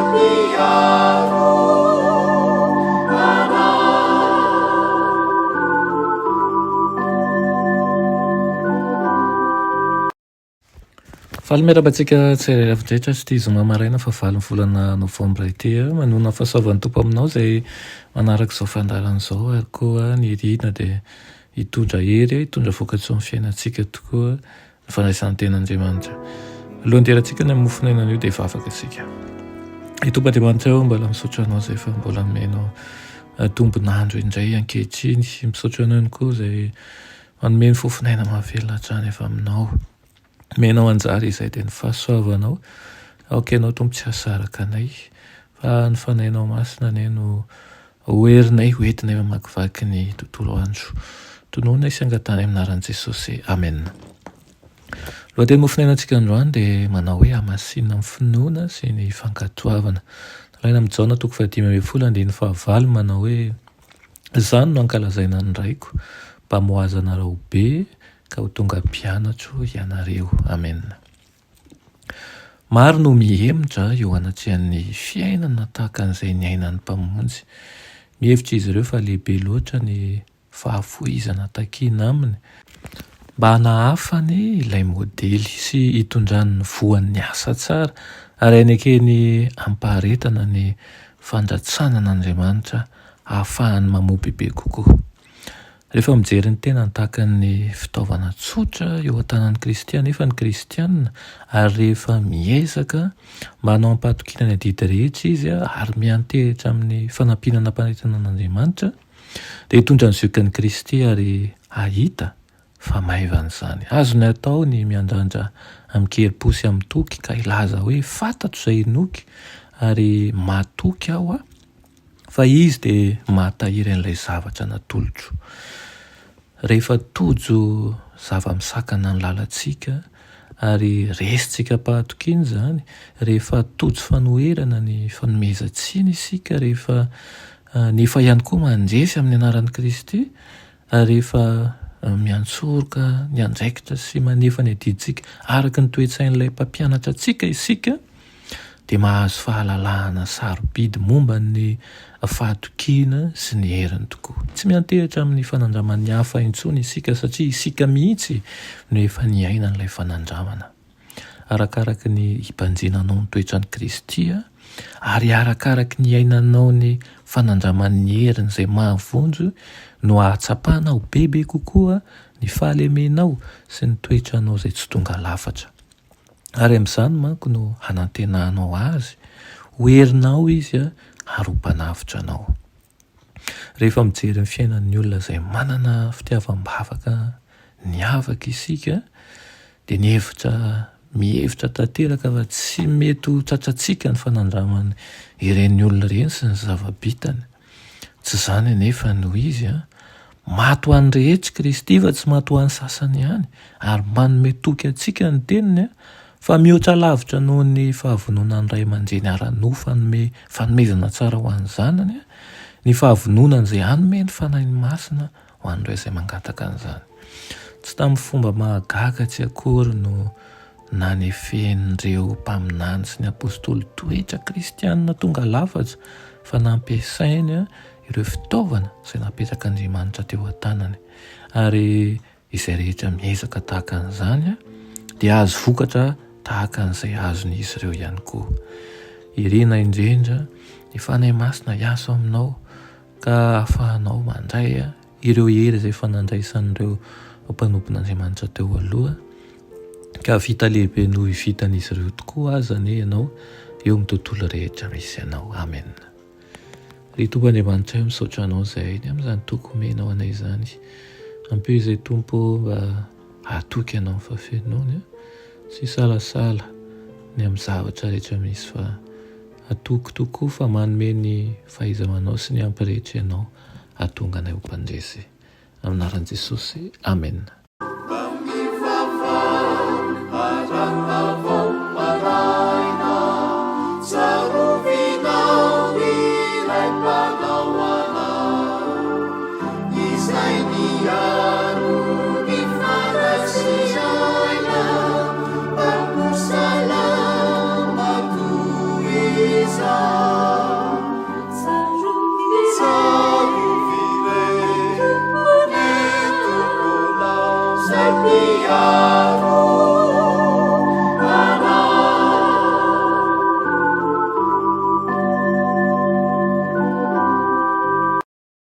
Mpiaro anay. Faly miarahaba antsika tsirairay avy rehetra sy ity zoma maraina fahavalon'ny volana novambra ity. Manoana ny fahasoavan'ny Tompo aminao izay manaraka izao fandaharana izao ary koa ny irina dia hitondra hery, hitondra vokatsoa amin'ny fiainantsika tokoa ny fandraisan'ny ten'Andriamanitra. Alohan'ny hidirantsika ny amin'ny mofon'aina anio dia hivavaka isika. Ry Tompo Andriamanitra ô, mbola misaotra Anao izay fa mbola nomenao tombon'andro indray ankehitriny. Misaotra Anao ihany koa izay manome ny fofon'aina mahavelona hatrany avy Aminao. Omenao anjara izay dia ny fahasoavanao. Aoka Ianao Tompo tsy hahasaraka anay fa ny Fanahinao Masina anie no ho herinay ho entinay mamakivaky ny tontolo andro. Tononay sy angatahana amin'ny anaran'i Jesosy. Amena. Lohateny mofonainantsika androany dia manao hoe hamasinina amin'ny finoana sy ny fankatoavana. Nalaina amin'ny Jaona toko faha-15 andininy fahavalo manao hoe Izany no ankalazaina ny Raiko, mba hamohazanareo be ka ho tonga mpianatro ianareo. Amena. Maro no mihemotra eo anatrehan'ny fiainana tahaka an'izay niainan'ny Mpamonjy. Mihevitra izy ireo fa lehibe loatra ny fahafoizana takiana aminy mba hanahafany ilay modely sy hitondrany ny voan'ny asa tsara ary hanekeny amim-paharetana ny fandratsanan'Andriamanitra hahafahany mamoa bebe kokoa. Rehefa mijery ny tenany tahaka ny fitaovana tsotra eo an-tanan'i Kristy anefa ny kristiana, ary rehefa miezaka mba hanao am-pahatokiana ny adidy rehetra izy ary miantehitra amin'ny fanampiana nampanantenana an'Andriamanitra, dia hitondra ny ziokan'i Kristy ary hahita fa maivana izany. Azony atao ny miandrandra amin-kerim-po sy amin-toky ka hilaza hoe, Fantatro izay inoako ary matoky aho Fa izy dia mahatahiry an'ilay zavatra natolotro. Rehefa tojo zava-misakana ny lalantsika, ary resintsika am-pahatokiana izany, rehefa tojo fanoherana ny fanomezan-tsiny isika, rehefa nefa ihany koa mandresy amin'ny anaran'i Kristy, ary rehefa miantsoroka ny andraikitra sy manefa ny adidintsika araka ny toe-tsain'ilay mpampianatra antsika isika, dia mahazo fahalalahana sarobidy momba ny fahatokiana sy ny heriny tokoa. Tsy miantehitra amin'ny fanandraman'ny hafa intsony isika satria isika mihitsy no efa niaina an'ilay fanandramana. Arakaraka ny hibanjinanao ny toetran'i Kristy ary arakaraka ny hiainanao ny fanandraman'ny heriny izay mahavonjy no hahatsapanao bebe kokoa ny fahalemenao sy ny toetranao izay tsy tonga lafatra. Ary amin'izany manko no hanantenanao Azy, ho herinao Izy ary ho Mpanavotra anao. Rehefa mijery ny fiainan'ny olona izay manana fitiavam-bavaka niavaka isika, dia ny hevitra mihevitra tanteraka fa tsy mety ho tratrantsika ny fanandraman' ireny olona ireny sy ny zava-bitany. Tsy izany anefa no izy an! Maty ho an'ny rehetra i Kristy fa tsy maty ho an'ny sasany ihany, ary manome toky antsika ny Teniny fa mihoatra lavitra noho ny fahavononan'ny ray aman-dreny ara-nofo hanome fanomezana tsara ho an'ny zanany ny fahavononany izay hanome ny Fanahiny Masina ho an'ireo izay mangataka an'izany. Tsy tamin'ny fomba mahagaga tsy akory no nanefen'ireo mpaminany sy ny apostoly toetra kristianina tonga lafatra fa nampiasainy ireo fitaovana izay napetrak'Andriamanitra teo an-tanany. Ary izay rehetra miezaka tahaka an'izany dia hahazo vokatra tahaka an'izay azon'izy ireo ihany koa. Irina indrindra ny Fanahy Masina hiasa ao aminao ka hahafahanao mandray ireo hery izay efa nandraisan'ireo mpanompon'Andriamanitra teo aloha, ka vita lehibe noho vitan'izy ireo tokoa aza anie ianao eo amin'ny tontolo rehetra misy anao. Amen. Ry Tompo Andriamanitra, misaotra Anao izahay ny amin'izany toky omenao anay izany. Ampio izay Tompo mba hahatoky Anao amin'ny fahafenoany, tsy hisalasala ny amin'ny zavatra rehetra misy fa hatoky tokoa fa manome ny fahaiza-manao sy ny ampy rehetra Ianao. Hahatonga anay ho mpandresy. Amin'ny anaran'i Jesosy, amena. Miaro.